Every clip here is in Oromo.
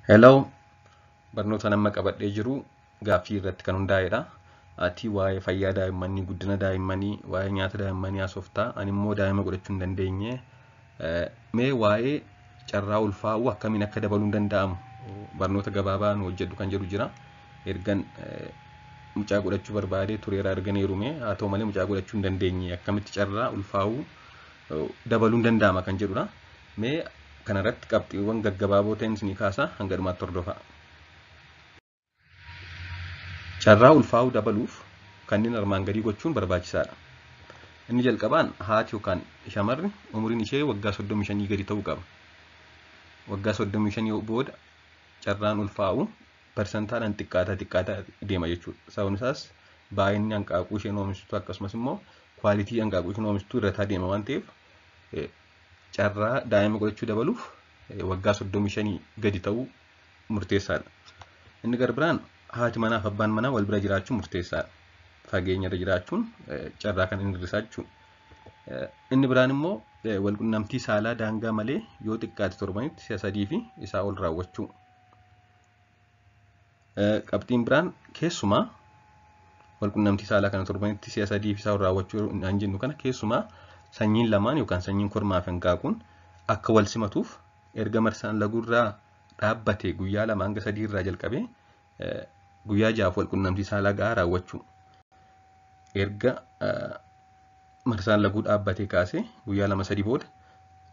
Hello, barnoota nama qabadhee jiru gaaffii irratti kan hundaa'edha. Ati waa'ee fayyaa daa'immanii, guddina daa'immanii, waa'ee nyaata daa'immanii haasoftaa. Ani immoo daa'ima godhachuu hin dandeenye. Mee waa'ee carraa ulfaa'uu akkamiin akka dabaluun danda'amu barnoota gabaabaa nu hojjedhu kan jedhu jira. Ergan mucaa godhachuu barbaadee tureera ergan heerume, haa ta'u malee mucaa godhachuu hin dandeenye, akkamitti carraa ulfaa'uu dabaluun danda'ama kan jedhudha. Mee kanarratti qabxiiwwan gaggabaaboo ta'an isinii kaasa, hanga dhumaatti hordofaa. Carraa ulfaa'uu dabaluuf kanneen armaan gadii gochuun barbaachisaadha. Inni jalqabaan haati yookaan shamarri umuriin ishee waggaa 35 gadi ta'uu qaba. Waggaa 35 booda carraan ulfaa'uu parsantaadhaan xiqqaataa xiqqaataa deema jechuudha. Sababni isaas baay'inni hanqaaquu isheen oomishtu akkasumas immoo kwaalitii hanqaaquu isheen oomishtu irrataa deema waan ta'eef, carraa daa'ima godhachuu dabaluuf waggaa 35 gadi ta'uu murteessaadha. Inni gara biraan haati manaa fi abbaan manaa wal bira jiraachuun murteessaadha. Fageenya irra jiraachuun carraa kana hin hir'isaa jechuudha. Inni biraan immoo wal qunnamtii saalaa daangaa malee yoo xiqqaate torbanitti si'a 3 fi isaa ol raawwachuu. Qabxiin biraan keessumaa wal qunnamtii saalaa kana torbanitti si'a 3 fi isaa ol raawwachuu kan jennu kana, keessumaa sanyiin lamaan yookaan sanyiin kormaa fi hanqaaquun akka wal simatuuf erga marsaan laguurraa dhaabbate guyyaa 2 hanga 3 irraa jalqabee guyyaa 6f wal qunnamtii saalaa gahaa raawwachuu. Erga marsaan laguu dhaabbatee kaasee guyyaa 2 3 booda,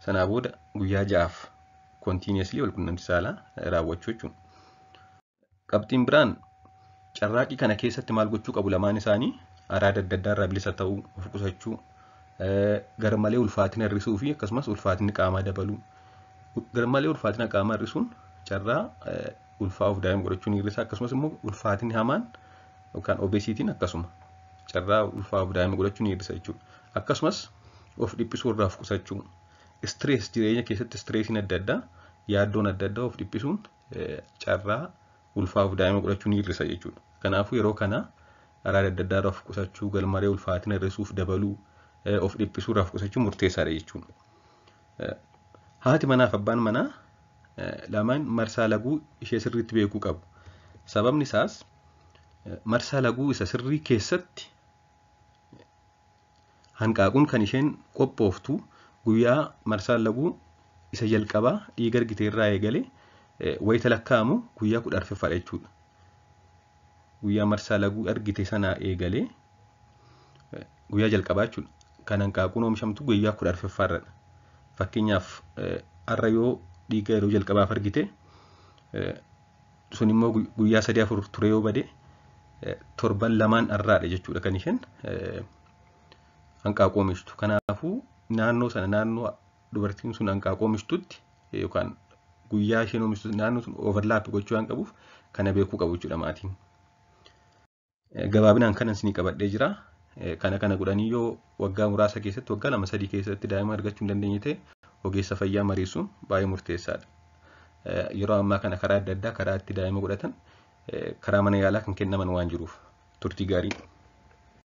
sanaa booda guyyaa 6f continuously wal qunnamtii saalaa raawwachuu jechuudha. Qabxiin biraan carraaqqii kana keessatti maal gochuu qabu lamaan isaanii? Araada adda addaa irraa bilisa ta'uu, of qusachuu, garmalee ulfaatina hir'isuu fi akkasumas ulfaatinni qaamaa dabaluu. Garmalee ulfaatina qaamaa hir'isuun carraa ulfaa'uuf daa'ima godhachuu ni hir'isa, akkasumas immoo ulfaatinni hamaan yookaan obesiitiin akkasuma carraa ulfaa'uuf daa'ima godhachuu ni hir'isa jechuudha. Akkasumas of dhiphisuu irraa of qusachuu. Stress, jireenya keessatti stressiin adda addaa, yaaddoon adda addaa of dhiphisuun carraa ulfaa'uuf daa'ima godhachuu ni hir'isa jechuudha. Kanaafuu yeroo kana araada adda addaa irraa of qusachuu, garmalee ulfaatina hir'isuuf dabaluu, of dhiphisuu irraa of qusachuu murteessaadha jechuudha. Haati manaa fi abbaan manaa lamaan marsaa laguu ishee sirriitti beekuu qabu. Sababni isaas marsaa laguu isa sirrii keessatti hanqaaquun kan isheen qophooftu guyyaa marsaan laguu isa jalqabaa dhiiga argite irraa eegalee wayita lakkaa'amu guyyaa 14ffaadha jechuudha. Guyyaa marsaa laguu argite sanaa eegalee guyyaa jalqabaa jechuudha. Kan hanqaaquun oomishamtu guyyaa 14ffaarradha. Fakkeenyaaf har'a yoo dhiiga yeroo jalqabaaf argite, sun immoo guyyaa 3 4 ture yoo bade, torban lamaan har'aadha jechuudha kan isheen hanqaaquu oomishtu. Kanaafuu naannoo sana, naannoo dubartiin sun hanqaaquu oomishtutti yookaan guyyaa isheen oomishtu naannoo sun overlap gochuu waan qabuuf kana beekuu qabu jechuudha maatiin. Gabaabinaan kanan isinii qabadhee jira. Kana kana godhanii yoo waggaa muraasa keessatti, waggaa 2 3 keessatti daa'ima argachuu hin dandeenye ta'e, ogeessa fayyaa mariisuun baay'ee murteessaadha. Yeroo ammaa kana karaa adda addaa karaa itti daa'ima godhatan karaa mana yaalaa kan kennaman waan jiruuf, turtii gaarii.